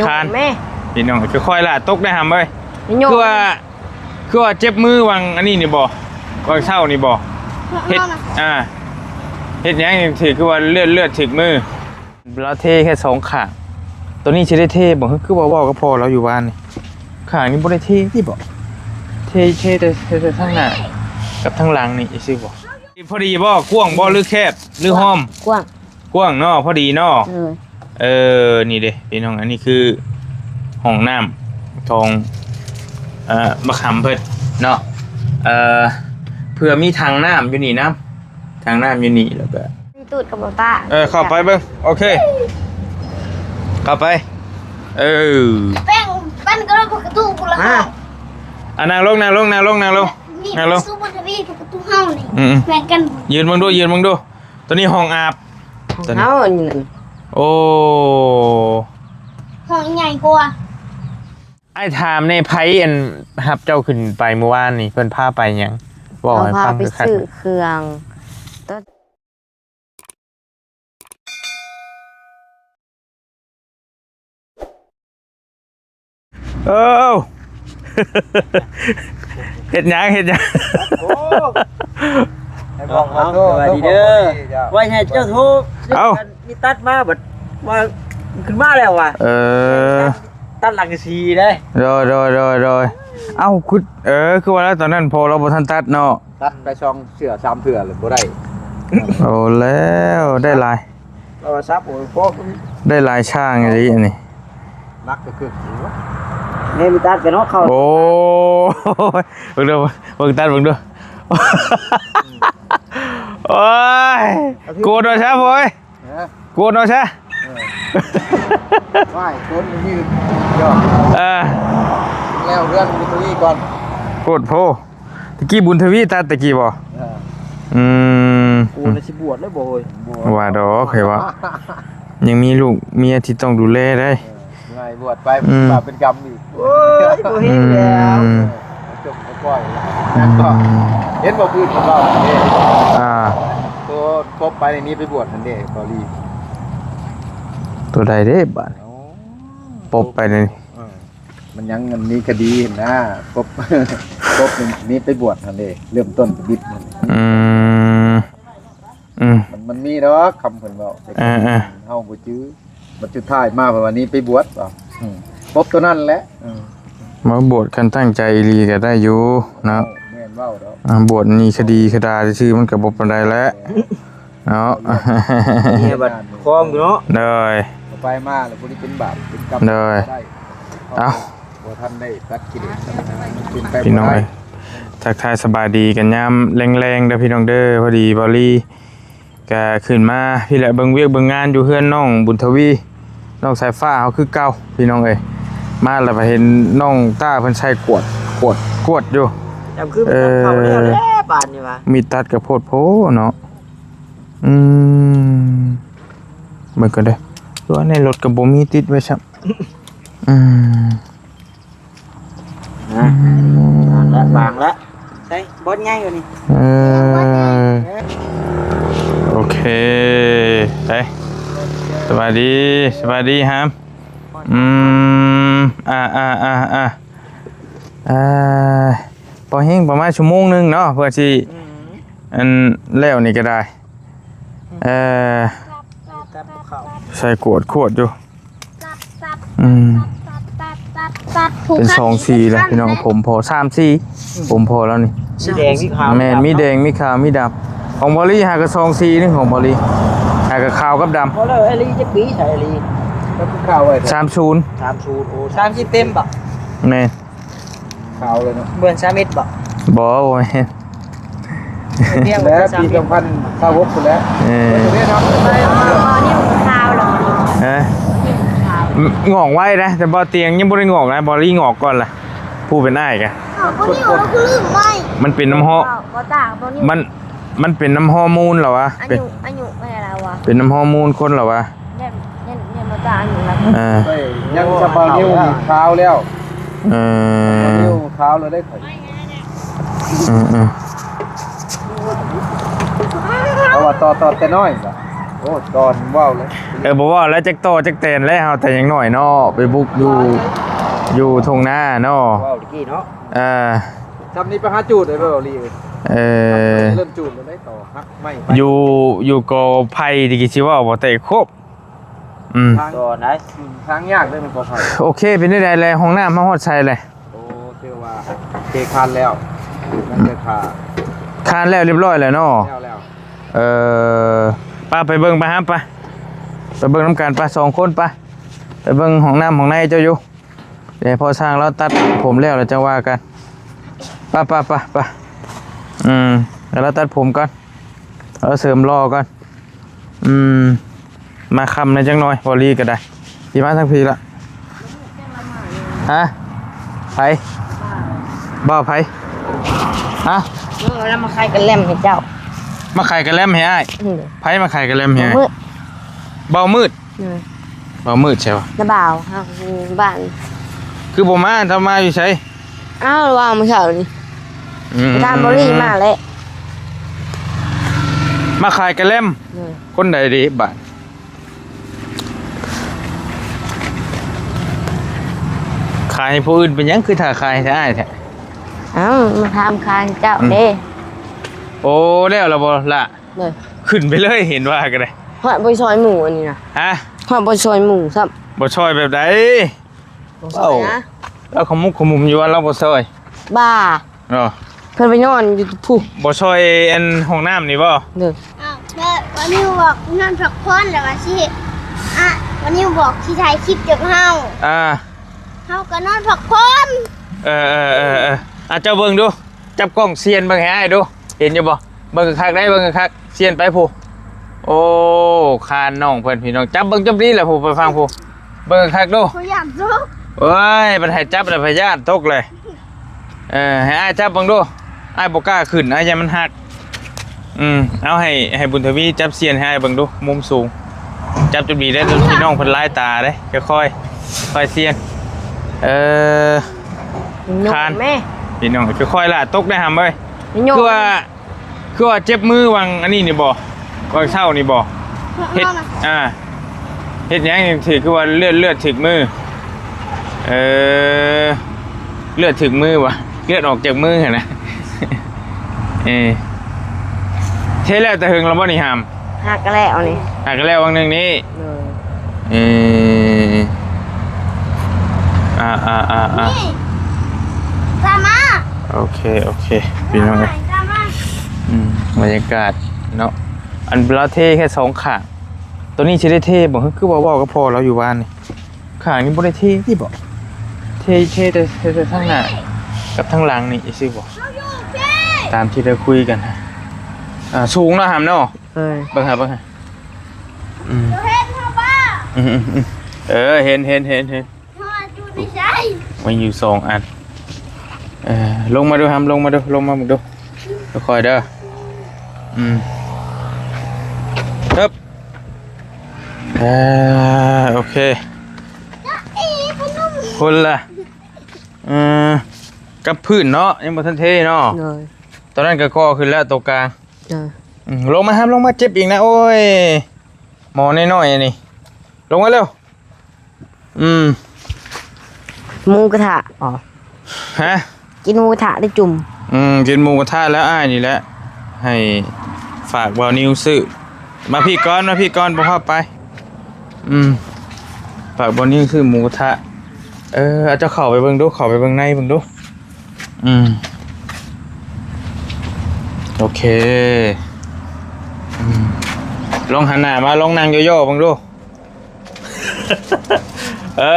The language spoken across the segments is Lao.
ຄານ ແມ່ ພີ່ນ້ອງ ຄ່ອຍໆລະ ຕົກໄດ້ຫຳເອີຍ. ຄືວ່າ ຄືວ່າເຈັບມືຫວ່າງອັນນີ້ນີ້ບໍ່ ຫວ່າງເຊົ້ານີ້ບໍ່ ເຮັດ ອ່າ ເຮັດຫຍັງຖືກ ຄືວ່າເລືອດ ເລືອດຖືກມື. ລາວເທແຄ່ສອງຂ້າງ ໂຕນີ້ຊິໄດ້ເທບໍ່? ຄືວ່າເວົ້າກັບພໍ່ລາວຢູ່ວານນີ້ ຂ້າງນີ້ບໍ່ໄດ້ເທຕິບໍ່? ເທ ເທແຕ່ ເທແຕ່ທາງໜ້າກັບທາງຫຼັງນີ້ຊື່ບໍ່? ພໍດີບໍ່? ກວ້າງບໍ່ ຫຼືແຄບ ຫຼືຫ້ອມ? ກວ້າງ ກວ້າງເນາະ ພໍດີເນາະ. ເອີ ເອີ ນີ້ເດ້ພີ່ນ້ອງ ອັນນີ້ຄືຫ້ອງນ້ຳຂອງ ເອີ ບັກຫຳເພິ່ນເນາະ. ເອີ ເພື່ອມີຖັງນ້ຳຢູ່ນີ້ນຳ ຖັງນ້ຳຢູ່ນີ້ ແລ້ວກໍ ຕູດກັບບໍ່ຕາ. ເອີ ເຂົ້າໄປເບິ່ງ ໂອເຄ ເຂົ້າໄປ. ເອີ ແປ້ງ ປັນກໍລະປະຕູພຸ້ນລະ. ອ່າ ອ່າ ນັ່ງລົງ ນັ່ງລົງ ນັ່ງລົງ ນັ່ງລົງ ນັ່ງລົງ. ປະຕູເຮົານີ້ ອືມ ແມ່ນກັນ. ຢືນເບິ່ງດູ ຢືນເບິ່ງດູ. ໂຕນີ້ຫ້ອງອາບ ໂຕນີ້ ເຮົາອັນນີ້. ໂອ້ ຫ້ອງໃຫຍ່ກວ່າ. ອ້າຍຖາມແດ່ ໃຜອັນຮັບເຈົ້າຂຶ້ນໄປມື້ວານນີ້ ເພິ່ນພາໄປຫຍັງ? ເວົ້າໃຫ້ຟັງຄັກໆ. ເຮົາພາໄປຊື້ເຄື່ອງ. ເອີ ເຮັດຫຍັງ ເຮັດຫຍັງ? ໂອ້ ໃຫ້ບອກ ເອົາ ຂໍໂທດ ສະບາຍດີເດີ ຂໍໂທດ ໄວ້ໃຫ້ເຈົ້າໂທ ເອົາ ມີຕັດມາ ບັດວ່າຂຶ້ນມາແລ້ວວ່າ ເອີ ຕັດຫຼັງກະສີເດ້. ໂດຍ ໂດຍ ໂດຍ ໂດຍ. ເອົ້າ ຄື ເອີ ຄືວ່າແລ້ວ ຕອນນັ້ນພໍ່ລາວບໍ່ທັນຕັດເນາະ. ຕັດໄປສອງເທື່ອສາມເທື່ອແລ້ວບໍ່ໄດ້. ໂອ້ ແລ້ວໄດ້ຫຼາຍ ລາວວ່າສັບ ໂອ້ຍ ພໍ ໄດ້ຫຼາຍຊ່າງອີ່ຫຼີອັນນີ້. ໜັກກະຄື ແມ່ນຕັດກັນເນາະເຂົາ. ໂອ້ຍ ເບິ່ງເດີ ເບິ່ງຕັດເບິ່ງເດີ. ໂອ້ຍ ໂກນເອົາຊະ ໂອ້ຍ. ຮະ? ໂກນເອົາຊະ. ເອີ ວ້າຍ ໂກນມີດອກ. ເອີ ແລ້ວເຮືອນບຸນທະວີກ່ອນ. ໂພດໂພ. ຕະກີ້ບຸນທະວີຕັດຕະກີ້ບໍ່? ເອີ ອືມ ໂກນຊິບວດແລ້ວບໍ່ເຮີ້ຍ? ບໍ່ ວ່າດອກ ຂ້ອຍວ່າ ຍັງມີລູກເມຍທີ່ຕ້ອງດູແລໄດ໋. ເອີ ເມື່ອຍບວດໄປ ອືມ ບາບເປັນກຳອີກ. ໂອ້ຍ ບໍ່ເຮັດແລ້ວ ອືມ ເອີ ຈົບກໍປ່ອຍ. ອືມ ເຫັນບໍ່ ພື້ນຂອງເຮົາເດ້ ອ່າ ໂຕປົບໄປນີ້ໄປບວດຫັ້ນເດ້ ເກົາຫຼີ. ໂຕໃດເດ້ບາດ? ໂອ້ ປົບໄປນີ້ ເອີ ມັນຍັງ ມັນມີຄະດີນະ ປົບ ປົບນີ້ໄປບວດຫັ້ນເດ້ ເລີ່ມຕົ້ນປະດິດ. ອືມ ອືມ ມັນ ມັນມີດອກຄຳເພິ່ນເວົ້າ ແຕ່ ເອີ ເອີ ເຮົາບໍ່ຈື່. ບັດສຸດທ້າຍມາເພິ່ນວ່ານີ້ໄປບວດ ອືມ ປົບໂຕນັ້ນແຫຼະ. ເອີ ມາບວດ ຄັນຕັ້ງໃຈອີ່ຫຼີກໍໄດ້ຢູ່ເນາະ. ໂອ້ ແມ່ນເວົ້າດອກ ອ່າ ບວດນີ້ຄະດີຄະດາຊື່ໆ ມັນກໍບໍ່ປານໃດແຫຼະເນາະ. ເອີ ເນຍບັດຄອງຢູ່ເນາະ. ໂດຍ ໄປມາແລ້ວບໍ່ໄດ້ເປັນບາບເປັນກຳ. ໂດຍ ໄດ້ ເອົ້າ ບໍ່ທັນໄດ້ຕັດກິເລດ ເປັນໄປບໍ່ໄດ້. ພີ່ນ້ອງເອີຍ ທັກທາຍສະບາຍດີກັນຍາມແລງໆເດີພີ່ນ້ອງເດີ. ພໍດີບ່າວລີ ກະຂຶ້ນມາພີ້ແຫຼະ ເບິ່ງວຽກເບິ່ງງານຢູ່ເຮືອນນ້ອງບຸນທະວີ ນ້ອງສາຍຟ້າເຮົາຄືເກົ່າພີ່ນ້ອງເອີຍ. ມາແລ້ວໄປເຫັນນ້ອງຕ້າເພິ່ນໃສ່ກວດ ກວດ ກວດຢູ່. ເອີ ບາດນີ້ວ່າ ມີດຕັດກະໂພດໂພເນາະ. ອືມ ເບິ່ງກ່ອນເດີ ຕົວໃນລົດກະບໍ່ມີຕິດໄວ້ຊ້ຳ. ອືມ ນະ ອືມ ວາງລະ ວາງລະ ໃສ່ບ່ອນໃຫຍ່ກວ່ານີ້. ເອີ ໂອເຄ ໄປ ສະບາຍດີ ສະບາຍດີຫາມ. ອືມ ອ່າ ອ່າ ອ່າ ອ່າ ເອີ ພໍແຮງປະມານຊົ່ວໂມງໜຶ່ງເນາະ ເພື່ອຊິ ອືມ ອັນ ແລ້ວນີ້ກະໄດ້. ເອີ ໃສ່ກວດຂວດຢູ່. ອືມ ເປັນສອງສີແຫຼະພີ່ນ້ອງ ຜົມພໍ່ ສາມສີ ຜົມພໍ່ລາວນີ້ ມີແດງ ມີຂາວ ແມ່ນ ມີແດງ ມີຂາວ ມີດຳ. ຂອງບ່າວລີຫາກະສອງສີໜຶ່ງ ຂອງບ່າວລີຫາກະຂາວກັບດຳ. ບໍ່ເລີ ອາລີຈັກປີ ໃສ່ອາລີ ສາມສິບ ສາມສິບ. ໂອ້ ສາມສິບເຕັມບໍ່? ແມ່ນ. ຂາວເລີຍເນາະ ເບືອນສາມເອັດບໍ່? ບໍ່ ບໍ່ແມ່ນ ແລ້ວປີສອງພັນຊາວຫົກພຸ້ນແຫຼະ. ເອີ ເອີ ເນາະ ເອີ ນີ້ມັນຂາວແລ້ວ ຮະ ນີ້ມັນຂາວ ງອກໄວນະ ແຕ່ບໍ່ຕຽງຍັງບໍ່ໄດ້ງອກນະ ບໍ່ລີງອກກ່ອນລະ ຜູ້ເປັນອ້າຍກະ ມັນເປັນນ້ຳຮໍ ມັນ ມັນເປັນນ້ຳຮໍໂມນລະວະ. ອາຍຸ ອາຍຸແມ່ລະວະ ເປັນນ້ຳຮໍໂມນຄົນລະວະ. ຍັງ ຍັງ ຍັງບໍ່ຕາຍຢູ່ລະ ເອີ ຍັງສະເປົານິ້ວນີ້ຂາວແລ້ວ. ເອີ ສະເປົານິ້ວຂາວແລ້ວເດ້ຂ້ອຍ. ເອີ ເອີ ເພາະວ່າຕໍ່ ຕໍ່ແຕ່ນ້ອຍ. ໂອ້ ຕອນເວົ້າເລີຍ ເອີ ບໍ່ເວົ້າແລ້ວ ຈັກຕໍຈັກແຕນແລ້ວ ເຮົາແຕ່ຍັງນ້ອຍເນາະ ໄປບຸກຢູ່ ຢູ່ທົ່ງນາເນາະ ເວົ້າຕະກີ້ເນາະ ເອີ ຊ່ຳນີ້ໄປຫາຈູດໄດ້ບໍ່ ເລີຍ ເອີ ເລີ່ມຈູດແລ້ວໄດ໋ ຕໍ່ຫັກໄມ້ໄປ ຢູ່ ຢູ່ກໍໄຜ່ຕະກີ້ ຊິເວົ້າບໍ່ແຕກຄົບ ອືມ ທາງ ກໍໄດ້ ທາງຍາກເດ້ ມັນກໍໄຜ່ ໂອເຄ ເປັນຈັ່ງໃດແລະ ຫ້ອງນ້ຳເຮົາຮອດໃສແລະ? ໂອ້ ຖືວ່າເທຄານແລ້ວ ຍັງແຕ່ຖ້າ ຄານແລ້ວຮຽບຮ້ອຍແລ້ວເນາະ ແລ້ວ ແລ້ວ ເອີ ໄປ ໄປເບິ່ງ ໄປຫາ ໄປ ໄປເບິ່ງນຳກັນ ໄປ ສອງຄົນ ໄປ ໄປເບິ່ງຫ້ອງນ້ຳຫ້ອງໃນເຈົ້າຢູ່ ດຽວໃຫ້ພໍ່ຊ່າງລາວຕັດຜົມແລ້ວ ແລ້ວຈັ່ງວ່າກັນ ໄປ ໄປ ໄປ ໄປ ອືມ ໃຫ້ລາວຕັດຜົມກ່ອນ ເອົາເສີມຫຼໍ່ກ່ອນ ອືມ ມາຄ່ຳແດ່ຈັກໜ່ອຍ ບໍ່ລີກໍໄດ້ ຊິມາທາງພີ້ລະ ຮະ ໃຜ ບ່າວໃຜ ຮະ ເອີ ລາວມາຂາຍກະແລັມໃຫ້ເຈົ້າ ມາຂາຍກະແລັມໃຫ້ອ້າຍ ອືມ ໃຜມາຂາຍກະແລັມໃຫ້ອ້າຍ ບ່າວມືດ ບ່າວມືດ ເອີ ບ່າວມືດໃຊ່ບໍ່ ລະບ່າວ ເຮົາຢູ່ບ້ານ ຄືບໍ່ມາ ຖ້າມາຢູ່ໃສ ອ້າວ ລາວວ່າມື້ເຊົ້ານີ້ ອືມ ຕາມບໍລິມາແລ້ວ ມາຂາຍກະແລັມ ເອີ ຄົນໃດເດບາດ ຂາຍໃຫ້ຜູ້ອື່ນເປັນຫຍັງ ຄືຖ້າຂາຍໃຫ້ອ້າຍແທ້ ເອົ້າ ມາຖາມຂາຍໃຫ້ເຈົ້າ ອືມ ເດ້ ໂອ້ ແລ້ວລະບໍ່ລະ? ໂດຍ ຂຶ້ນໄປເລີຍ ເຫັນວ່າກໍໄດ້ ຮອດບໍ່ຊ່ອຍໝູ່ອັນນີ້ນະ ຮະ ຮອດບໍ່ຊ່ອຍໝູ່ຊ້ຳ ບໍ່ຊ່ອຍແບບໃດ? ບໍ່ຊ່ອຍນະ ເອົ້າ ລາວຂະມຸກຂະມຸມຢູ່ວ່າລາວບໍ່ຊ່ອຍ ບ້າ ເນາະ ເພິ່ນໄປນອນຢູ່ພຸ້ນ ບໍ່ຊ່ອຍອັນຫ້ອງນ້ຳນີ້ບໍ່? ໂດຍ ອ້າວ ແລ້ວວານິວບອກນອນພັກຜ່ອນ ແລ້ວວ່າຊິ ອະ ວານິວບອກຊິຖ່າຍຄລິບກັບເຮົາ ອ່າ ເຮົາກໍນອນພັກຜ່ອນ ເອີໆໆໆ ອ່ະ ເຈົ້າເບິ່ງດູ ຈັບກ້ອງສ່ຽນເບິ່ງໃຫ້ອ້າຍດູ ເຫັນຢູ່ບໍ່? ເບິ່ງຄັກໆ ໄດ້ ເບິ່ງຄັກໆ ສ່ຽນໄປພຸ້ນ ໂອ້ ຄານນ້ອງເພິ່ນ ພີ່ນ້ອງ ຈັບເບິ່ງ ຈັບດີລະ ຜູ້ໄປຟັງຜູ້ ເບິ່ງຄັກໆດູ ຂ້ອຍຢ້ານຕົກ ໂອ້ຍ ມັນໃຫ້ຈັບລະພະຍາດຕົກເລີຍ ເອີ ໃຫ້ອ້າຍຈັບເບິ່ງດູ ອ້າຍບໍ່ກ້າຂຶ້ນ ອ້າຍຢ້ານມັນຫັກ ອືມ ເອົາ ໃຫ້ ໃຫ້ບຸນທະວີຈັບສ່ຽນໃຫ້ອ້າຍເບິ່ງດູ ມຸມສູງ ຈັບຈົນດີເດີ້ ພີ່ນ້ອງເພິ່ນລາຍຕາເດ້ ຄ່ອຍໆ ຄ່ອຍສ່ຽນ ເອີ ຄານ ພີ່ນ້ອງ ຄ່ອຍໆ ລະຕົກໄດ້ຫຳເອີຍ ຄືວ່າ ຄືວ່າເຈັບມືຫວ່າງອັນນີ້ນີ້ບໍ່? ຫວ່າງເຊົ້ານີ້ບໍ່? ເຮັດ ອ່າ ເຮັດຫຍັງຖືກ ຄືວ່າເລືອດ ເລືອດຖືກມື? ເອີ ເລືອດຖືກມືຫວາ? ເລືອດອອກຈາກມືຫັ້ນນະ ເອີ ເທແລ້ວແຕ່ເຫິງແລ້ວບໍ່ນີ້ຫຳ? ຫາກະແລ້ວນີ້ ຫາກະແລ້ວຫວ່າງໜຶ່ງນີ້ ເອີ ເອີ ອ່າໆໆໆ ນີ້ ຕາມມາ ໂອເຄ ໂອເຄ ພີ່ນ້ອງເອີຍ ຕາມມາ ອືມ ບັນຍາກາດເນາະ ອັນລາວເທແຄ່ສອງຂ້າງ ໂຕນີ້ຊິໄດ້ເທບໍ່? ຄືວ່າເວົ້າກັບພໍ່ລາວຢູ່ວານນີ້ ຂ້າງນີ້ບໍ່ໄດ້ເທຕິບໍ? ເທ ເທແຕ່ ເທແຕ່ທາງໜ້າກັບທາງຫຼັງນີ້ຊື່ບໍ? ຕາມທີ່ໄດ້ຄຸຍກັນ ອ່າ ສູງເນາະຫຳເນາະ ເອີ ເບິ່ງຫາ ເບິ່ງຫາ ອືມ ເອີ ເຫັນ ເຫັນ ເຫັນ ເຫັນ ມັນຢູ່ສອງອັນ ເອີ ລົງມາດູຫຳ ລົງມາດູ ລົງມາເບິ່ງດູ ຄ່ອຍໆເດີ ອືມ ເອີບ ເອີ ໂອເຄ ຄົນລະ ເອີ ກັບພື້ນເນາະ ຍັງບໍ່ທັນເທເນາະ ໂດຍ ຕອນນັ້ນກໍກໍ່ຂຶ້ນແລ້ວໂຕກາງ ໂດຍ ອືມ ລົງມາຫຳ ລົງມາ ເຈັບອີກນະ ໂອ້ຍ ໝໍນ້ອຍໆ ອັນນີ້ ລົງມາເລັວ ອືມ ໝູກະທະ ອໍ ຮະ ກິນໝູກະທະໄດ້ຈຸ່ມ ອືມ ກິນໝູກະທະແລ້ວອ້າຍນີ້ແຫຼະ ໃຫ້ຝາກບ່າວນິວຊື້ ມາພີ້ກ່ອນ ມາພີ້ກ່ອນ ບໍ່ພາໄປ ອືມ ຝາກບ່າວນິວຊື້ໝູກະທະ ເອີ ເອົາ ເຈົ້າເຂົ້າໄປເບິ່ງດູ ເຂົ້າໄປເບິ່ງໃນເບິ່ງດູ ອືມ ໂອເຄ ອືມ ລອງຫັນໜ້າມາ ລອງນັ່ງຍໍໆເບິ່ງດູ ເອີ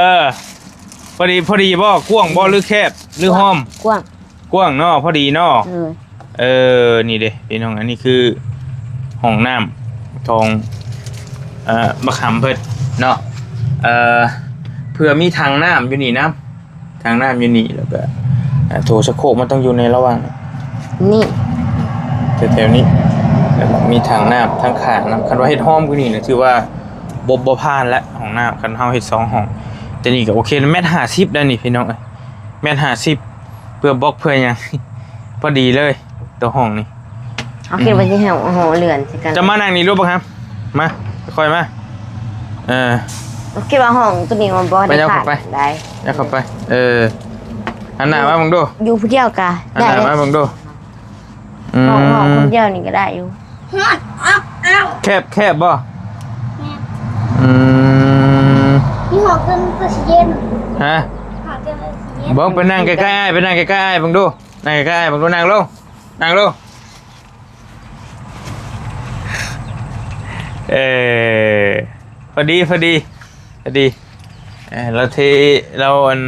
ພໍດີ ພໍດີບໍ່? ກວ້າງບໍ່ ຫຼືແຄບ ຫຼືຫ້ອມ? ກວ້າງ ກວ້າງເນາະ ພໍດີເນາະ ເອີ ເອີ ນີ້ເດ້ພີ່ນ້ອງ ອັນນີ້ຄືຫ້ອງນ້ຳຂອງ ເອີ ບັກຫຳເພິ່ນເນາະ ເອີ ເພື່ອມີຖັງນ້ຳຢູ່ນີ້ນຳ ຖັງນ້ຳຢູ່ນີ້ ແລ້ວກໍ ອ່າ ໂຖຊັກໂຄກມັນຕ້ອງຢູ່ໃນລະຫວ່າງນີ້ ແຖວໆນີ້ ແລ້ວກໍມີຖັງນ້ຳທາງຂ້າງນຳ ຄັນວ່າເຮັດຫ້ອມກວ່ານີ້ນະ ຖືວ່າບໍ່ ບໍ່ຜ່ານແຫຼະ ຫ້ອງນ້ຳ ຄັນເຮົາເຮັດສອງຫ້ອງ ແຕ່ນີ້ກໍໂອເຄ ແມັດຫ້າສິບໄດ້ນີ້ພີ່ນ້ອງເອີຍ ແມັດຫ້າສິບ ເພື່ອບລັອກເພື່ອຫຍັງ ພໍດີເລີຍ ຕົວຫ້ອງນີ້ ເຮົາຄິດວ່າຊິເຮົາເຮືອນໃສ່ກັນ ຈະມານັ່ງນີ້ລູກບັກຫຳ ມາ ຄ່ອຍມາ ເອີ ຄິດວ່າຫ້ອງຕົວນີ້ມັນບໍ່ໄດ້ຂາດໄດ໋ ຢ່າເຂົ້າໄປ ເອີ ຫັນໜ້າມາເບິ່ງດູ ຢູ່ຜູ້ດຽວກະ ຫັນໜ້າມາເບິ່ງດູ ອືມ ຫ້ອງ ຫ້ອງຄົນດຽວນີ້ກະໄດ້ຢູ່ ຮ້ອນ ອອກ ເອົາ ແຄບ ແຄບບໍ່? ແຄບ ອືມ ມີຫ້ອງເປັນອອກຊີເຈນ ຮະ ຫ້ອງເປັນອອກຊີເຈນ ເບິ່ງ ໄປນັ່ງໃກ້ໆອ້າຍ ໄປນັ່ງໃກ້ໆອ້າຍເບິ່ງດູ ນັ່ງໃກ້ໆອ້າຍເບິ່ງດູ ນັ່ງລົງ ນັ່ງລົງ ເອີ ພໍດີ ພໍດີ ພໍດີ ເອີ ລາວເທ ລາວ ອັນ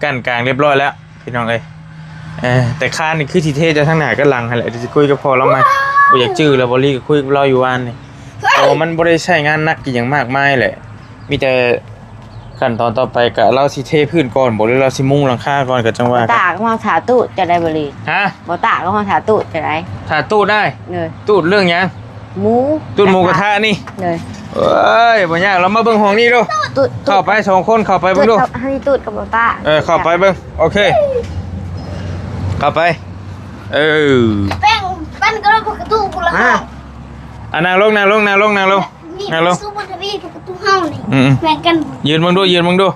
ກັ້ນກາງຮຽບຮ້ອຍແລ້ວ ພີ່ນ້ອງເອີຍ ເອີ ແຕ່ຄານນີ້ຄືຊິເທຈາກທາງໜ້າກັບຫຼັງຫັ້ນແຫຼະ ທີ່ຊິຄຸຍກັບພໍ່ລາວໃໝ່ ບໍ່ຢາກຈື່ແລ້ວ ບໍ່ລີກະຄຸຍກັບລາວຢູ່ວານນີ້ ເພາະວ່າມັນບໍ່ໄດ້ໃຊ້ງານໜັກອີ່ຫຍັງມາກມາຍແຫຼະ ມີແຕ່ ຂັ້ນຕອນຕໍ່ໄປກະລາວຊິເທພື້ນກ່ອນບໍ່ ຫຼືລາວຊິມຸງຫຼັງຄາກ່ອນ ກະຈັ່ງວ່າກັນ ຕາກະມາຖ້າຕູດຈະໄດ້ບໍ່ລີ ຮະ ບໍ່ຕາກະມາຖ້າຕູດຈະໄດ້ ຖ້າຕູດໄດ້ ໂດຍ ຕູດເລື່ອງຫຍັງ? ໝູ ຕູດໝູກະທະນີ້ ໂດຍ ເອີຍ ບໍ່ຍາກ ລາວມາເບິ່ງຫ້ອງນີ້ດູ ຕູດ ເຂົ້າໄປສອງຄົນ ເຂົ້າໄປເບິ່ງດູ ເຂົ້າໄປ ເອີ ເຂົ້າໄປເບິ່ງ ໂອເຄ ເຂົ້າໄປ ເອີ ແປ້ງ ປັນກະລະປະຕູພຸ້ນລະ ອ່າ ອ່າ ນັ່ງລົງ ນັ່ງລົງ ນັ່ງລົງ ນັ່ງລົງ ນີ້ ນັ່ງລົງ ປະຕູ ປະຕູເຮົານີ້ ອືມໆ ແບ່ງກັນ ຢືນເບິ່ງດູ ຢືນເບິ່ງດູ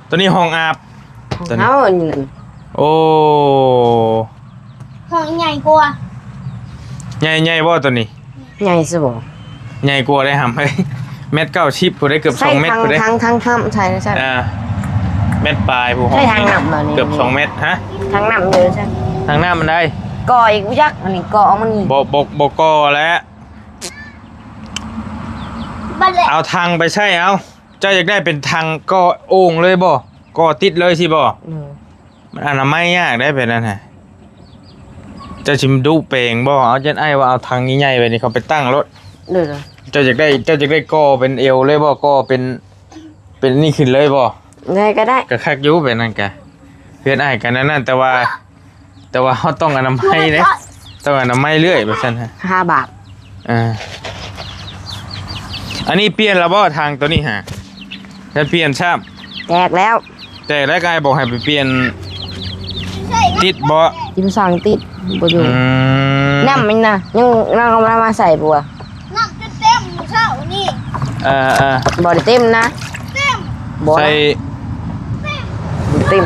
ໂຕນີ້ຫ້ອງອາບ ຫ້ອງເຮົາອັນນີ້ ໂອ້ ຫ້ອງໃຫຍ່ກວ່າ ໃຫຍ່ ໃຫຍ່ບໍ່ໂຕນີ້? ໃຫຍ່ຊະບໍ່ ໃຫຍ່ກວ່າໄດ໋ຫຳເອີຍ ແມັດເກົ້າສິບພຸ້ນເດ້ ເກືອບສອງແມັດພຸ້ນເດ້ ທັງ ທັງ ທັງ ໃສ່ ໃສ່ ອ່າ ແມັດປາຍພຸ້ນ ໃສ່ຖັງນ້ຳບໍ່ນີ້ ເກືອບສອງແມັດ ຮະ ຖັງນ້ຳຢູ່ໃສ່ ຖັງນ້ຳມັນໄດ້ ກໍອີກບໍ່ຈັກ ອັນນີ້ກໍເອົາມັນ ບໍ່ ບໍ່ ບໍ່ກໍແລ້ວ ບັດແລ້ວ ເອົາຖັງໄປໃສ່ເອົາ ເຈົ້າຢາກໄດ້ເປັນຖັງກໍໂອ່ງເລີຍບໍ່? ກໍຕິດເລີຍຊິບໍ່? ອືມ ມັນອະນາໄມຍາກໄດ໋ແບບນັ້ນນະ ເຈົ້າຊິດຸແປງບໍ່? ເອົາ ຢ້ານອ້າຍວ່າເອົາຖັງໃຫຍ່ໆແບບນີ້ເຂົ້າໄປຕັ້ງໂລດ ໂດຍໆ ເຈົ້າຢາກໄດ້ ເຈົ້າຢາກໄດ້ກໍເປັນແອວເລີຍບໍ່? ກໍເປັນ ເປັນນີ້ຂຶ້ນເລີຍບໍ່? ໄດ້ກໍໄດ້ ກໍຄັກຢູ່ແບບນັ້ນກະ ເຮືອນອ້າຍກໍນັ້ນ ແຕ່ວ່າ ແຕ່ວ່າເຮົາຕ້ອງອະນາໄມເດ້ ຕ້ອງອະນາໄມເລື້ອຍວ່າຊັ້ນຮະ ຫ້າບາດ ອ່າ ອັນນີ້ປ່ຽນແລ້ວບໍ່ ຖັງໂຕນີ້ຫາ? ແລ້ວປ່ຽນຊ້ຳ ແຕກແລ້ວ ແຕກແລ້ວ ກໍອ້າຍບອກໃຫ້ໄປປ່ຽນ ຕິດບໍ່? ຢູ່ສັ່ງຕິດບໍ່ຢູ່ ອືມ ນ້ຳມັນນະ ຍັງ ຍັງເອົາມາໃສ່ບໍ່? ນ້ຳຈົນເຕັມມື້ເຊົ້ານີ້ ເອີໆ ບໍ່ໄດ້ເຕັມນະ ເຕັມ ບໍ່ ໃສ່ ເຕັມ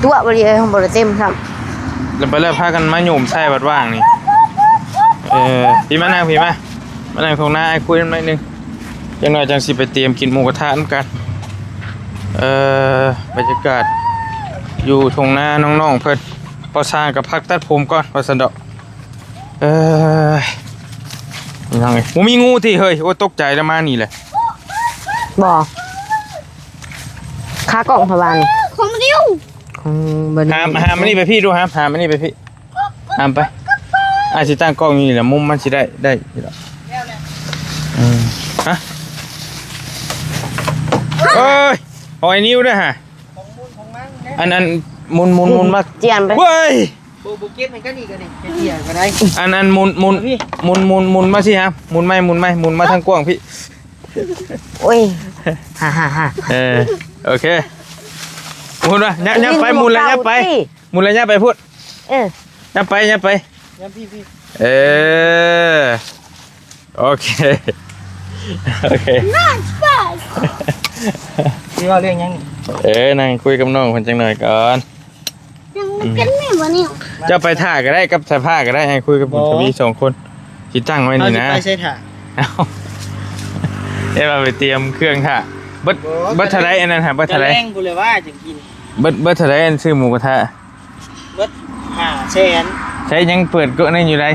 ຕົວະບໍ່ດີເອີຍ ບໍ່ໄດ້ເຕັມຊ້ຳ ແລ້ວໄປແລ້ວພາກັນມາໂຍມໃສ່ວັດວ່າງນີ້ ເອີ ພີ່ມານັ່ງ ພີ່ມາ ມານັ່ງທົ່ງນາ ອ້າຍຄຸຍນຳໜ້ອຍໜຶ່ງ ຈັກໜ້ອຍຈັ່ງຊິໄປຕຽມກິນໝູກະທະນຳກັນ ເອີ ບັນຍາກາດຢູ່ທົ່ງນານ້ອງໆເພິ່ນ ພໍ່ຊ່າງກໍພັກຕັດຜົມກ່ອນວ່າຊັ້ນດອກ. ເອີຍ ຍັງ ບໍ່ມີງູຕິເຮີ້ຍ. ໂອ້ຍ ຕົກໃຈແລ້ວ ມານີ້ແຫຼະ. ບໍ່ ຄາກ້ອງພະບານ ຂອງດິວ ຂອງເບິ່ງ ຫາມ ຫາມອັນນີ້ໄປພີ້ດູ ຫາມ ຫາມອັນນີ້ໄປພີ້ ຫາມໄປ. ອ້າຍຊິຕັ້ງກ້ອງຢູ່ນີ້ແຫຼະ ມຸມມັນຊິໄດ້ ໄດ້ຢູ່ດອກ. ອືມ ຮະ ໂອ້ຍ ຂອງໄອ້ນິວເດີຫະ. ອັນ ອັນ ໝູນ ໝູນ ໝູນມາ ຈຽນໄປ ເວີຍ. ບໍ່ ບໍ່ເກັບໃຫ້ກັນອີກ ອັນນີ້ເກັບເຫຍື່ອກໍໄດ້. ອັນ ອັນ ໝູນ ໝູນ ໝູນ ໝູນ ໝູນມາຊິຫາ ໝູນໃໝ່ ໝູນໃໝ່ ໝູນມາທາງກວ້າງພີ້. ໂອ້ຍ ເອີ ໂອເຄ ໝູນມາ ຫຍັບ ຫຍັບໄປ ໝູນແລ້ວຫຍັບໄປ ໝູນແລ້ວຫຍັບໄປພຸ້ນ. ເອີ ຫຍັບໄປ ຫຍັບໄປ ຫຍັບພີ້ ພີ້ ເອີ. ໂອເຄ ໂອເຄ ຊິເວົ້າເລື່ອງຫຍັງນີ້? ເອີ ນັ່ງຄຸຍກັບນ້ອງເພິ່ນຈັກໜ້ອຍກ່ອນ. ຍັງບໍ່ເປັນແມ່ນບໍ່ນີ້? ເຈົ້າໄປຖ້າກໍໄດ້ ກັບສາຍຟ້າກໍໄດ້ ໃຫ້ຄຸຍກັບບຸນທະວີສອງຄົນ ຊິຕັ້ງໄວ້ນີ້ນະ. ເຮົາຊິໄປໃສຖ້າ? ເອົ້າ ເອີ ວ່າໄປຕຽມເຄື່ອງຖ້າ. ເບິດ ເບິດເທົ່າໃດອັນນັ້ນຫາ? ເບິດເທົ່າໃດ? ແລງພຸ້ນແຫຼະວ່າຈັ່ງກິນ. ເບິດ ເບິດເທົ່າໃດອັນຊື້ໝູກະທະ? ເບິດຫ້າແສນ. ໃຊ້ຍັງເປີດໂກະນັ້ນຢູ່ໃດ?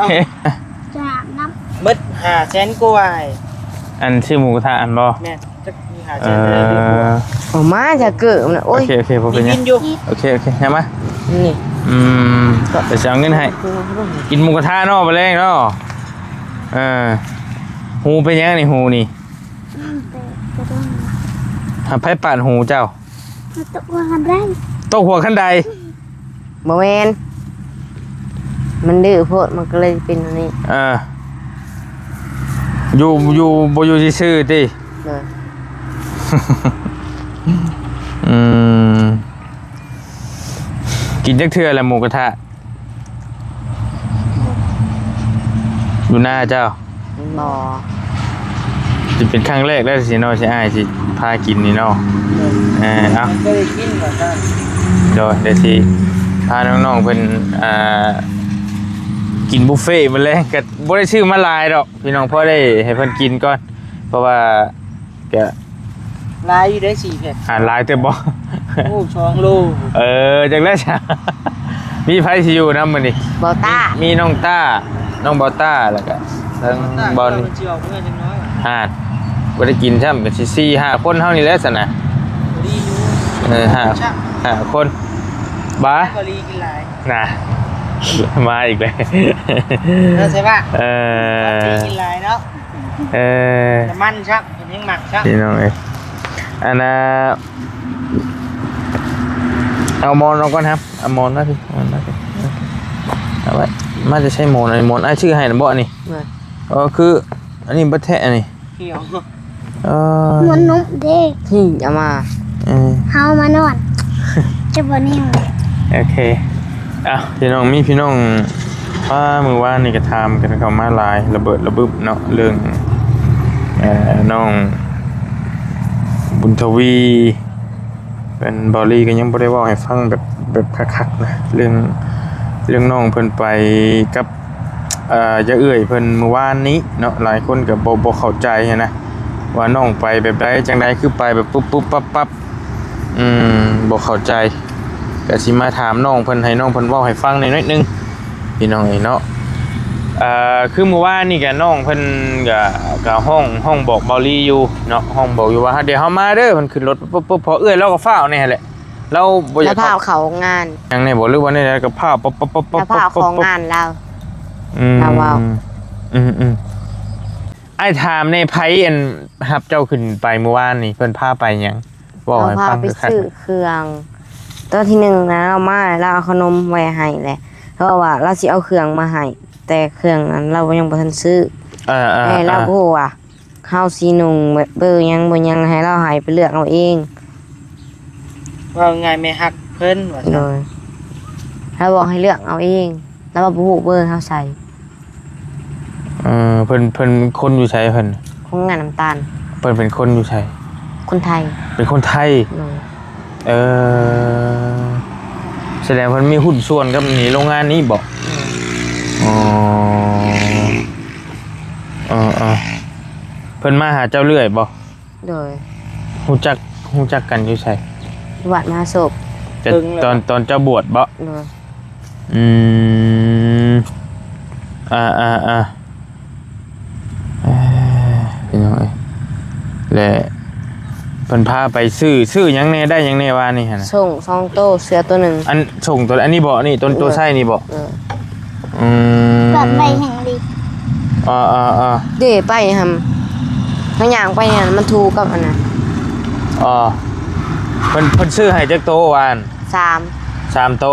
ເອົ້າ ຈາກນຳ ເບິດຫ້າແສນກວ່າ. ອັນຊື້ໝູກະທະຫັ້ນບໍ່? ແມ່ນ ຈັກມີຫ້າແສນເທົ່າໃດ. ເອີ ອອກມາຈາກເກີບນະ. ໂອ້ຍ ໂອເຄ ໂອເຄ ບໍ່ເປັນຫຍັງ. ໂອເຄ ໂອເຄ ຫຍັງມາ ນີ້ ອືມ ດຽວຊິເອົາເງິນໃຫ້ ກິນໝູກະທະເນາະ ມື້ແລງເນາະ. ເອີ ຫູເປັນຫຍັງນີ້ ຫູນີ້? ຫາ ໃຜປາດຫູເຈົ້າ? ຕົກຫົວຄັນໄດ ຕົກຫົວຄັນໄດ. ບໍ່ແມ່ນ ມັນດື້ໂພດ ມັນກໍເລີຍເປັນອັນນີ້. ເອີ ຢູ່ ຢູ່ ບໍ່ຢູ່ຊື່ໆຕິ? ໂດຍ ອືມ ກິນຈັກເທື່ອແລ້ວໝູກະທະ? ຢູ່ໜ້າເຈົ້າ? ບໍ່ ຊິເປັນຄັ້ງແລກແລ້ວຊິເນາະ ທີ່ອ້າຍຊິພາກິນນີ້ເນາະ. ເອີ ເອົາ ເຄີຍໄດ້ກິນວ່າຊັ້ນ. ໂດຍ ດຽວຊິພານ້ອງໆເພິ່ນ ອ່າ ກິນບຸບເຟມື້ແລງ ກໍບໍ່ໄດ້ຊື້ມາຫຼາຍດອກພີ່ນ້ອງ ພໍໄດ້ໃຫ້ເພິ່ນກິນກ່ອນ ເພາະວ່າ ກະຫຼາຍຢູ່ເດ້ ສີ່ແພັກ ອ່າ ຫຼາຍເຕີບບໍ່? ໂອ້ ສອງໂລ. ເອີ ຈັກແລ້ວຊະ ມີໃຜຊິຢູ່ນຳມື້ນີ້? ບ່າວຕ້າ ມີ ມີນ້ອງຕ້າ ນ້ອງບ່າວຕ້າ ແລ້ວກະທັງບ່າວນີ້ ເພິ່ນຊິອອກເມືອຈັກໜ້ອຍ ຫາ ບໍ່ໄດ້ກິນຊ້ຳ ກໍຊິສີ່ຫ້າຄົນເຮົານີ້ແຫຼະຊັ້ນນະ. ພໍດີຢູ່ ເອີ ຫ້າ ຫ້າຄົນ ບາ ພໍດີກິນຫຼາຍນະ ມາອີກແລ້ວ ເອີ ໃຊ່ປະ? ເອີ ກິນຫຼາຍເນາະ. ເອີ ນ້ຳມັນຊ້ຳ ເພິ່ນແຮງມັກຊ້ຳ ພີ່ນ້ອງເອີຍ. ອັນນ່າ ເອົາໝອນອອກກ່ອນຄັບ ເອົາໝອນມາພີ້ ເອົາໝອນມາພີ້ ເອົາໄວ້ ມາແຕ່ໃສໝອນ? ອັນນີ້ໝອນອ້າຍຊື້ໃຫ້ນະບໍ່ອັນນີ້? ເອີ ຄືອັນນີ້ບໍ່ແທ້ອັນນີ້ ເອີ ໝອນນຸ້ມເດ້ ເອີ ເອົາມາ ເອີ ເຮົາມານອນ ຈະບໍ່ແນວ. ໂອເຄ ອ່ະ ພີ່ນ້ອງ ມີພີ່ນ້ອງ ອ່າ ມື້ວານນີ້ກໍຖາມກັນເຂົ້າມາຫຼາຍ ລະເບີດລະບຶບເນາະ ເລື່ອງ ເອີ ນ້ອງບຸນທະວີ ເປັນ ເບົາລີກໍຍັງບໍ່ໄດ້ເວົ້າໃຫ້ຟັງແບບ ແບບຄັກໆນະ ເລື່ອງ ເລື່ອງນ້ອງເພິ່ນໄປກັບ ເອີ ຍາເອື້ອຍເພິ່ນມື້ວານນີ້ເນາະ. ຫຼາຍຄົນກໍບໍ່ ບໍ່ເຂົ້າໃຈຫັ້ນນະ ວ່ານ້ອງໄປແບບໃດ ຈັ່ງໃດ ຄືໄປແບບປຸບໆປັບໆ ອືມ ບໍ່ເຂົ້າໃຈ ກະຊິມາຖາມນ້ອງເພິ່ນ ໃຫ້ນ້ອງເພິ່ນເວົ້າໃຫ້ຟັງແດ່ໜ້ອຍໜຶ່ງ ພີ່ນ້ອງເອີຍເນາະ. ເອີ ຄືມື້ວານນີ້ກະນ້ອງເພິ່ນກະ ກະຮ້ອງ ຮ້ອງບອກເບົາລີຢູ່ເນາະ ຮ້ອງບອກຢູ່ວ່າ ດຽວເຮົາມາເດີ ເພິ່ນຂຶ້ນລົດປຶບໆ ພໍເອື້ອຍລາວກໍຟ້າວແດ່ຫັ້ນແຫຼະ ລາວບໍ່ຢາກ ລາວພາເຂົ້າງານ ຫຍັງແດ່ບໍ່ ຫຼືວ່າແນວໃດ ກໍພາປັບໆໆໆ ລາວພາເຂົ້າງານລາວ ອືມ ລາວເວົ້າ ອືມໆ ອ້າຍຖາມແດ່ ໃຜອັນຮັບເຈົ້າຂຶ້ນໄປມື້ວານນີ້ ເພິ່ນພາໄປຫຍັງ? ເວົ້າໃຫ້ຟັງ ເຂົາພາໄປຊື້ເຄື່ອງ ຕອນທີໜຶ່ງນະ ລາວມາ ລາວເອົາຂະໜົມໄວ້ໃຫ້ແຫຼະ ເພາະວ່າລາວຊິເອົາເຄື່ອງມາໃຫ້ ແຕ່ເຄື່ອງນັ້ນລາວຍັງບໍ່ທັນຊື້ ເອີໆ ແຕ່ລາວບໍ່ຮູ້ວ່າເຮົາຊິນຸ່ງແບບເບີຫຍັງບໍ່ຫຍັງ ໃຫ້ລາວໃຫ້ໄປເລືອກເອົາເອງ ເວົ້າງ່າຍແມ່ຮັກເພິ່ນວ່າຊັ້ນ ໂດຍ ລາວບອກໃຫ້ເລືອກເອົາເອງ ລາວວ່າບໍ່ຮູ້ເບີເຮົາໃສ່. ເອີ ເພິ່ນ ເພິ່ນຄົນຢູ່ໃສເພິ່ນ? ຄົນງານນ້ຳຕານ. ເພິ່ນເປັນຄົນຢູ່ໃສ? ຄົນໄທ. ເປັນຄົນໄທ? ໂດຍ. ເອີ ສະແດງເພິ່ນມີຫຸ້ນສ່ວນກັບນີ້ ໂຮງງານນີ້ບໍ? ໂດຍ. ອໍ ເອີໆ ເພິ່ນມາຫາເຈົ້າເລື້ອຍບໍ? ໂດຍ. ຮູ້ຈັກ ຮູ້ຈັກກັນຢູ່ໃສ? ວັດມະຫາໂຊກ. ແຕ່ ເຖິງແລ້ວ ຕອນ ຕອນເຈົ້າບວດບໍ? ໂດຍ. ອືມ ອ່າໆໆ ເອີ ພີ່ນ້ອງເອີຍ ແລະ ເພິ່ນພາໄປຊື້ ຊື້ຫຍັງແດ່ ໄດ້ຫຍັງແດ່ວານີ້ຫັ້ນນະ? ສົ້ງສອງໂຕ ເສື້ອໂຕໜຶ່ງ. ອັນ ສົ້ງໂຕ ອັນນີ້ບໍ? ນີ້ ໂຕ ໂຕໃສ່ນີ້ບໍ? ເອີ. ອືມ ແບບໄວແຮງລີ. ເອີໆໆ ເດ້ ໄປຫັ້ນ ເຮົາຍ່າງໄປຫັ້ນ ມັນຖືກກັບອັນນັ້ນ. ອໍ ເພິ່ນ ເພິ່ນຊື້ໃຫ້ຈັກໂຕວານ? ສາມ ສາມໂຕ.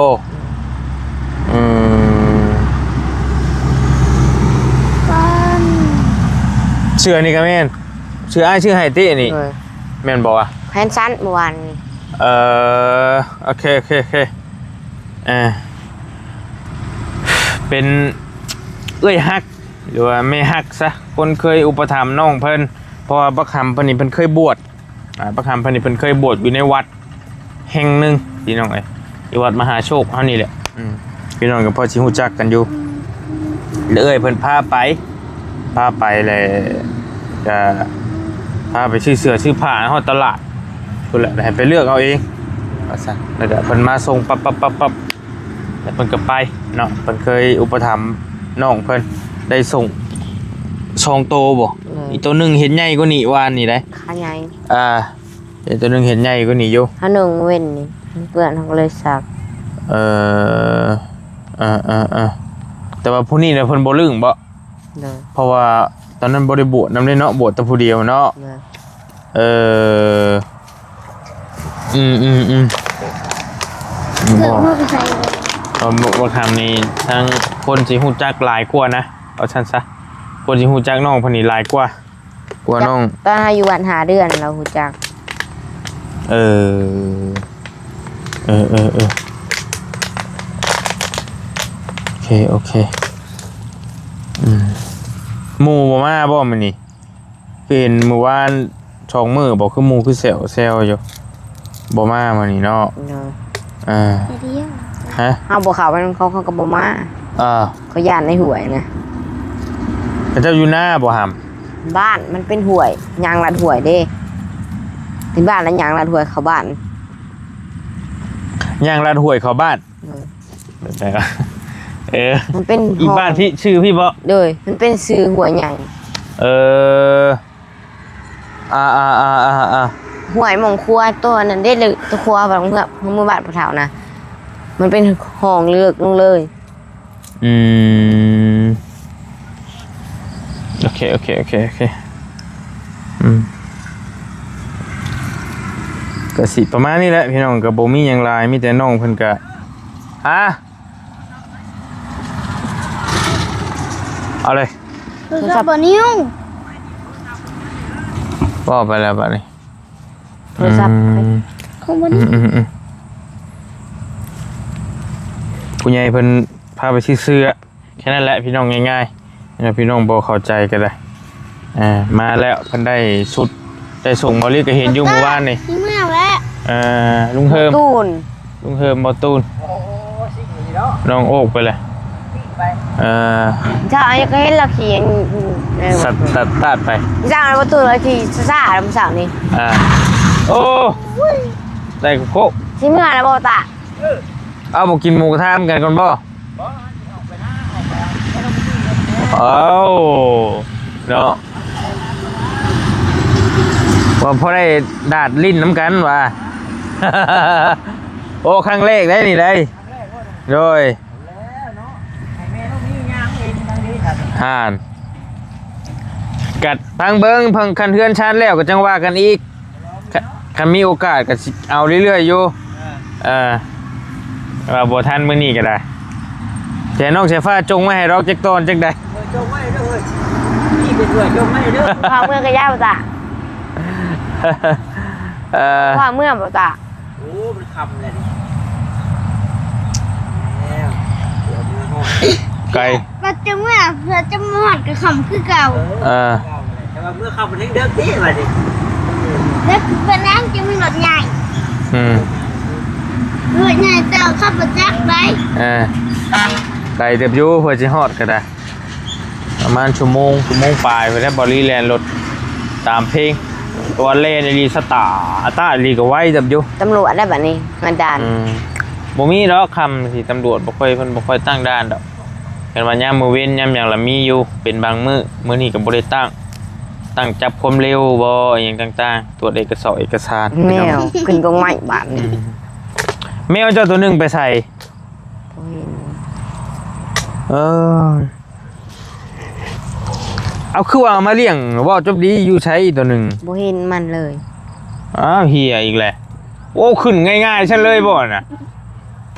ອືມ ເສື້ອນີ້ກໍແມ່ນ ເສື້ອອ້າຍຊື້ໃຫ້ຕິອັນນີ້? ໂດຍ. ແມ່ນບໍ່ວະ? ແຂນສັ້ນເມື່ອວານນີ້. ເອີ ໂອເຄ ໂອເຄ ໂອເຄ. ເອີ ເປັນເອື້ອຍຮັກ ຫຼືວ່າແມ່ຮັກຊະ ຄົນເຄີຍອຸປະຖຳນ້ອງເພິ່ນ ເພາະວ່າບັກຫຳເພິ່ນນີ້ເພິ່ນເຄີຍບວດ ອ່າ ບັກຫຳເພິ່ນນີ້ເພິ່ນເຄີຍບວດຢູ່ໃນວັດແຫ່ງໜຶ່ງ ພີ່ນ້ອງເອີຍ ຢູ່ວັດມະຫາໂຊກເຮົານີ້ແຫຼະ. ອືມ ພີ່ນ້ອງກໍພໍຊິຮູ້ຈັກກັນຢູ່ ແລ້ວເອື້ອຍເພິ່ນພາໄປ ພາໄປແລ້ວກໍພາໄປຊື້ເສື້ອຊື້ຜ້າຮອດຕະຫຼາດ ພຸ້ນແຫຼະ ໃຫ້ໄປເລືອກເອົາເອງວ່າຊັ້ນ. ແລ້ວກໍເພິ່ນມາສົ່ງປັບໆໆໆ ແລ້ວເພິ່ນກໍໄປເນາະ. ເພິ່ນເຄີຍອຸປະຖຳນ້ອງເພິ່ນ ໄດ້ສົ່ງສອງໂຕບໍ? ເອີ ອີກໂຕໜຶ່ງເຫັນໃຫຍ່ກວ່ານີ້ວານນີ້ໄດ໋. ຂາໃຫຍ່ ອ່າ ເຫັນໂຕໜຶ່ງເຫັນໃຫຍ່ກວ່ານີ້ຢູ່. ເຮົາໜຶ່ງເວັ້ນນີ້ ມັນເປື້ອນ ເຮົາກໍເລີຍຊັກ. ເອີ ເອີໆໆ ແຕ່ວ່າຜູ້ນີ້ນະເພິ່ນບໍ່ລຶ້ງບໍ? ໂດຍ. ເພາະວ່າຕອນນັ້ນບໍ່ໄດ້ບວດນຳເດ້ເນາະ ບວດແຕ່ຜູ້ດຽວເນາະ. ໂດຍ. ເອີ ອືມໆໆ ເກີດມາເປັນໃຜເລີຍ. ເອີ ບັກຫຳນີ້ທາງຄົນຊິຮູ້ຈັກຫຼາຍກວ່ານະ ເອົາຊັ້ນຊະ ຄົນຊິຮູ້ຈັກນ້ອງເພິ່ນນີ້ຫຼາຍກວ່າ ກວ່ານ້ອງ. ຕອນເຮົາຢູ່ວັດຫ້າເດືອນລາວຮູ້ຈັກ. ເອີ ເອີໆໆ ໂອເຄ ໂອເຄ. ອືມ ໝູ່ບໍ່ມາບໍ່ມື້ນີ້? ຄືເຫັນມື້ວານສອງມື້ບໍ່ ຄືໝູ່ຄືແຊວແຊວຢູ່ ບໍ່ມາມື້ນີ້ເນາະ. ໂດຍ ອ່າ ດຽວ ຮະ? ເຮົາບໍ່ເຂົ້າໄປນຳເຂົາ ເຂົາກໍບໍ່ມາ. ອ່າ ເຂົາຢ້ານໃນຫ້ວຍນະ. ເຂົາເຈົ້າຢູ່ນາບໍ່ຫຳ? ບ້ານມັນເປັນຫ້ວຍ ຍ່າງລັດຫ້ວຍເດ້ ທີ່ບ້ານລະຍ່າງລັດຫ້ວຍເຂົ້າບ້ານ. ຍ່າງລັດຫ້ວຍເຂົ້າບ້ານ. ໂດຍ ແບບໃດວະ? ເອີ ມັນເປັນ ອີກບ້ານ ຫ້ວຍ ພີ້ ຊື່ພີ້ບໍ? ໂດຍ ມັນເປັນຊື່ຫ້ວຍໃຫຍ່. ເອີ ອ່າໆໆໆໆ ຫ້ວຍໝອງຄົວໂຕນັ້ນເດ້ ຫຼືໂຕຄົວບາງເມືອງ ເມືອງບ້ານຜູ້ເຖົ້ານະ ມັນເປັນຮ່ອງເລິກລົງເລີຍ. ອືມ ໂອເຄ ໂອເຄ ໂອເຄ ໂອເຄ ອືມ ກະຊິປະມານນີ້ແຫຼະພີ່ນ້ອງ ກະບໍ່ມີຫຍັງຫຼາຍ ມີແຕ່ນ້ອງເພິ່ນກະ ຮະ? ເອົາເລີຍ ໂທລະສັບບໍ່ນິວ ເວົ້າໄປແລ້ວບາດນີ້ ໂທລະສັບ ອືມ ຂອງບໍ່ນິວ ອືມໆໆ ຜູ້ໃຫຍ່ເພິ່ນພາໄປຊື້ເສື້ອ ແຄ່ນັ້ນແຫຼະພີ່ນ້ອງ ງ່າຍໆ ແລ້ວພີ່ນ້ອງບໍ່ເຂົ້າໃຈກໍໄດ້. ອ່າ ມາແລ້ວ ເພິ່ນໄດ້ຊຸດ ໄດ້ສົ່ງ ເບົາລີກໍເຫັນຢູ່ມື້ວານນີ້ ຊິເມືອແລ້ວ. ເອີ ລຸງເຮີມ ລຸງເຮີມ ເບົາຕູນ ນ້ອງໂອກໄປແລ້ວ. ເອີ ເຈົ້າກໍເຫັນລາວຂີ່ ສະຕາດໄປ ເຈົ້າເບົາຕູນລາວຂີ່ຊ້າໆ ມື້ເຊົ້ານີ້. ອ່າ ໂອ້ ໄດ້ໂຄກ ຊິເມືອແລ້ວບໍ່ຕາ? ເອົາ ບໍ່ກິນໝູກະທະນຳກັນກ່ອນບໍ່? ເອົາ ເນາະ ວ່າພໍໄດ້ດາດຫຼິ້ນນຳກັນວ່າ. ໂອ້ ຄັ້ງແລກໄດ໋ນີ້ໄດ໋. ໂດຍ ຫັ້ນ ກະຟັງເບິ່ງ ຄັນເຮືອນຊານແລ້ວກໍຈັ່ງວ່າກັນອີກ. ຄັນ ຄັນມີໂອກາດກໍຊິເອົາເລື້ອຍໆຢູ່. ເອີ ເອີ ວ່າບໍ່ທັນມື້ນີ້ກໍໄດ້ ແຕ່ນ້ອງສາຍຟ້າຈົ່ງໄວ້ໃຫ້ດອກຈັກຕອນຈັກໃດ. ເອີ ຈົ່ງໄວ້ເດີເຮີ້ຍ ນີ້ເປັນເອື້ອຍຈົ່ງໄວ້ເດີ. ພາເມືອກະຢ່າບໍ່ຕາ ເອີ ພາເມືອບໍ່ຕາ. ໂອ້ ມັນຄ່ຳແລ້ວນີ້ ແລ້ວ ດຽວເມືອຮອດ ໄກ ວ່າຈະເມືອ ເພື່ອຈະມາຮອດກໍຄ່ຳຄືເກົ່າ. ເອີ ເອີ ແຕ່ວ່າເມືອຄ່ຳມັນຍັງເດິກຕິບາດນີ້ ແລ້ວເພິ່ນນັ້ນຈະມີລົດໃຫຍ່. ອືມ ລົດໃຫຍ່ເຈົ້າຂັບບໍ່ຈັກໄດ໋. ເອີ ໄກເຕີບຢູ່ ເພື່ອຊິຮອດກໍໄດ້ ປະມານຊົ່ວໂມງ ຊົ່ວໂມງປາຍພຸ້ນແຫຼະ. ເບົາລີແລ່ນລົດຕາມເພງ ແຕ່ວ່າແລ່ນອີ່ຫຼີ ສະຕາ ອາຕາອີ່ຫຼີ ກໍໄວເຕີບຢູ່. ຕຳຫຼວດແລ້ວບາດນີ້ ງານດ່ານ ອືມ ບໍ່ມີດອກ ຄ່ຳຊິຕຳຫຼວດບໍ່ຄ່ອຍ ເພິ່ນບໍ່ຄ່ອຍຕັ້ງດ່ານດອກ. ເຫັນວ່າຍາມມື້ເວັນຍາມຫຍັງລະມີຢູ່ ເປັນບາງມື້ ມື້ນີ້ກໍບໍ່ໄດ້ຕັ້ງ ຕັ້ງຈັບຄວາມເລັວບໍ່ ອີ່ຫຍັງຕ່າງໆ ຕວດເອກະສອກເອກະສານ. ແມວຂຶ້ນກົງໄມ້ບາດນີ້. ອືມ ແມວເຈົ້າໂຕໜຶ່ງໄປໃສ? ບໍ່ເຫັນ ເອີ ເອົາ ຄືວ່າເອົາມາລ້ຽງ ເວົ້າຈົບດີ ຢູ່ໃສໂຕໜຶ່ງ? ບໍ່ເຫັນມັນເລີຍ. ອ້າວ ເຫຍອີກແຫຼະ. ໂອ້ ຂຶ້ນງ່າຍໆຊັ້ນເລີຍບໍ່ນະ?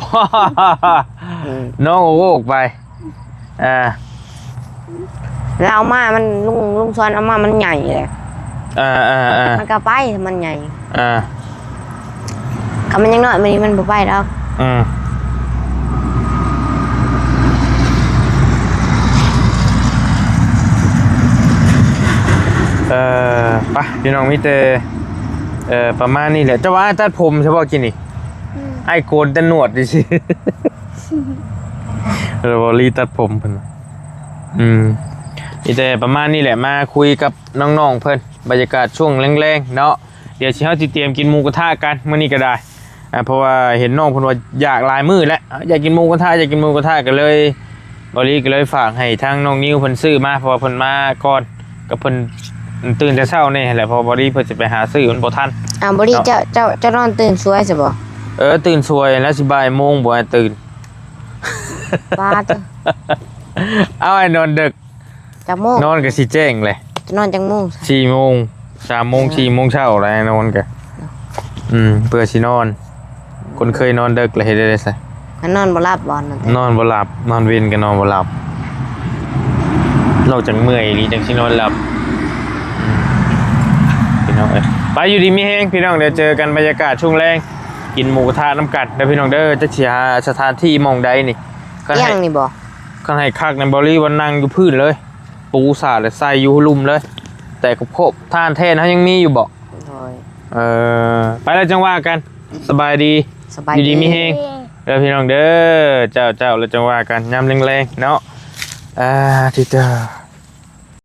ອືມ ນ້ອງໂອກໄປ ອ່າ ແລ້ວເອົາມາ ມັນ ລຸງ ລຸງຊອນເອົາມາ ມັນໃຫຍ່ເລີຍ. ເອີໆໆ ມັນກໍໄປ ມັນໃຫຍ່. ອ່າ ຄັນມັນຍັງນ້ອຍ ມື້ນີ້ມັນບໍ່ໄປດອກ. ອືມ ເອີ ໄປ ພີ່ນ້ອງ ມີແຕ່ ເອີ ປະມານນີ້ແຫຼະ. ເຈົ້າວ່າອ້າຍຕັດຜົມໃຊ່ບໍ່ກີ້ນີ້? ອືມ ອ້າຍໂກນແຕ່ໜວດຊື່ໆ ເອີ ເບົາລີຕັດຜົມເພິ່ນ. ອືມ ມີແຕ່ປະມານນີ້ແຫຼະ ມາຄຸຍກັບນ້ອງໆເພິ່ນ ບັນຍາກາດຊ່ວງແລງໆເນາະ. ດຽວຊິ ເຮົາຊິຕຽມກິນໝູກະທະກັນມື້ນີ້ກໍໄດ້ ອ່າ ເພາະວ່າເຫັນນ້ອງເພິ່ນວ່າຢາກຫຼາຍມື້ແລ້ວ ຢາກກິນໝູກະທະ ຢາກກິນໝູກະທະ ກໍເລີຍ ເບົາລີກໍເລີຍຝາກໃຫ້ທາງນ້ອງນິວເພິ່ນຊື້ມາ ເພາະວ່າເພິ່ນມາກ່ອນ ກໍເພິ່ນຕື່ນແຕ່ເຊົ້າແດ່ຫັ້ນແຫຼະ ເພາະວ່າເບົາລີເພິ່ນຊິໄປຫາຊື້ມັນບໍ່ທັນ. ອ້າວ ເບົາລີ ເຈົ້າ ເຈົ້າ ເຈົ້ານອນຕື່ນສວຍຊະບໍ່? ເອີ ຕື່ນສວຍແລ້ວ ຊິບ່າຍໂມງບໍ່ໃຫ້ຕື່ນ. ປາດ ເອົາ ໃຫ້ນອນເດິກ ຈັກໂມງ? ນອນກໍຊິແຈ້ງແຫຼະ. ຈະນອນຈັກໂມງ? ສີ່ໂມງ ສາມໂມງ ເອີ ສີ່ໂມງເຊົ້າແລ້ວນອນກໍ ເນາະ ອືມ ເພື່ອຊິນອນ. ຄົນເຄີຍນອນເດິກແລ້ວເຮັດໄດ້ໃດຊະ? ມັນນອນບໍ່ຫຼັບບໍ່? ນອນແຕ່ ນອນບໍ່ຫຼັບ ນອນເວັນກໍນອນບໍ່ຫຼັບ. ນອກຈາກເມື່ອຍອີ່ຫຼີຈັ່ງຊິນອນຫຼັບ. ອືມ ພີ່ນ້ອງເອີຍ ໄປ ຢູ່ດີມີແຮງພີ່ນ້ອງ ດຽວເຈີກັນບັນຍາກາດຊ່ວງແລງ ກິນໝູກະທະນຳກັນເດີພີ່ນ້ອງເດີ. ຈັກຊິຫາສະຖານທີ່ໝ່ອງໃດນີ້ ຄັນໃຫ້ ອີ່ຫຍັງນີ້ບໍ່? ຄັນໃຫ້ຄັກນັ້ນ ເບົາລີວ່ານັ່ງຢູ່ພື້ນເລີຍ ປູສາດແລ້ວໃສ່ຢູ່ລຸ່ມເລີຍ. ແຕ່ກະໂພບ ຖ່ານແທນເຮົາຍັງມີຢູ່ບໍ່? ໂດຍ ເອີ ໄປແລ້ວຈັ່ງວ່າກັນ. ສະບາຍດີ ສະບາຍ ຢູ່ດີມີແຮງເດີພີ່ນ້ອງເດີ. ເຈົ້າ ເຈົ້າ ແລ້ວຈັ່ງວ່າກັນຍາມແລງໆເນາະ. ອ່າ ທີ່ເດີ